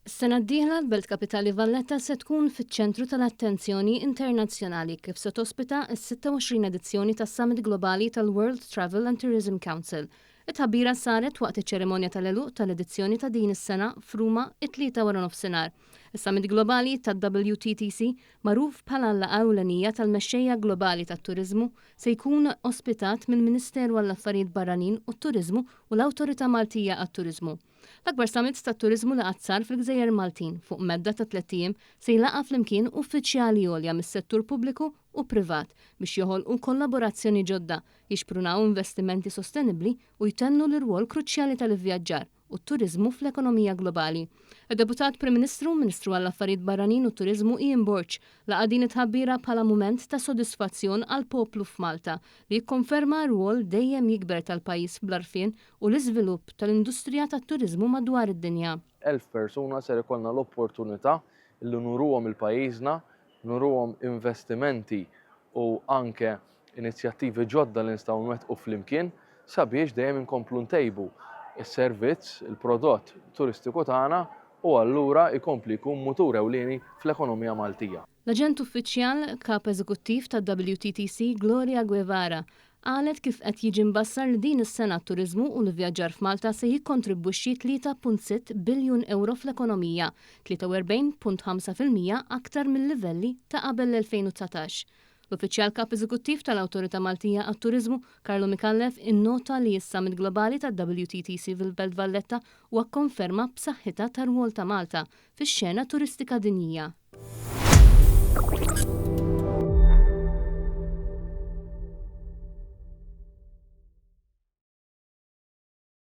Is-sena d-dieħla l-Belt Kapitali Valletta se tkun fiċ-ċentru tal-attenzjoni internazzjonali kif se tospita s-26 edizzjoni tas-Summit Globali tal-World Travel and Tourism Council. It-tħabbira saret waqt iċ-ċerimonja tal-għeluq tal-edizzjoni ta' din is-sena f'Ruma it-Tlieta wara nofsinhar. Is-Summit Globali tad-WTTC, magħruf bħala l-laqgħa ewlenija tal-mexxejja globali tat-turiżmu, se jkun ospitat mill-Ministeru għall-Affarijiet Barranin u t-Turiżmu u l-Awtorità Maltija għat-Turiżmu. L-akbar summit tat-turiżmu li qatt sar fil-Gżejjer Maltin, fuq medda ta' tlett ijiem, se jlaqqa' flimkien uffiċjali għolja mis-settur pubbliku u privat biex joħolqu kollaborazzjoni ġodda, jixprunaw investimenti sostenibbli u jtennu l-irwol kruċjali tal-ivvjaġġar u t-turiżmu fl-ekonomija globali. Id-Deputat Prim Ministru, Ministru għall-Affarijiet Barranin u t-Turiżmu Ian Borg laqa' din it-tħabbira bħala mument ta' sodisfazzjon għall-poplu f'Malta li jikkonferma r-rwol dejjem jikber tal-pajjiż fl-għarfien u l-iżvilupp tal-industrija tat-turiżmu madwar id-dinja. 1,000 persuna ser ikollna l-opportunità li nuruhom il-pajjiżna, nuruhom investimenti u anke inizjattivi ġodda li nistgħu nwettqu flimkien sabiex dejjem inkomplu ntejbu s-servizz, il-prodott turistiku tagħna u allura jkompli jkun mutur ewlieni fl-ekonomija Maltija. L-Aġent Uffiċjal Kap Eżekuttiv tad-WTTC Gloria Guevara qalet kif qed jiġi mbassar li din is-sena t-turiżmu u l-ivvjaġġar f'Malta se jikkontribwixxi 3.6 biljun ewro fl-ekonomija, 43.5% aktar mil-livelli ta' qabel l-2019. L-Uffiċjal Kap Eżekuttiv tal-Awtorità Maltija għat-Turiżmu, Carlo Micallef, innota li s-Summit Globali tad-WTTC fil-Belt Valletta huwa konferma b'saħħitha tar-rwol ta' Malta fix-xena turistika dinjija.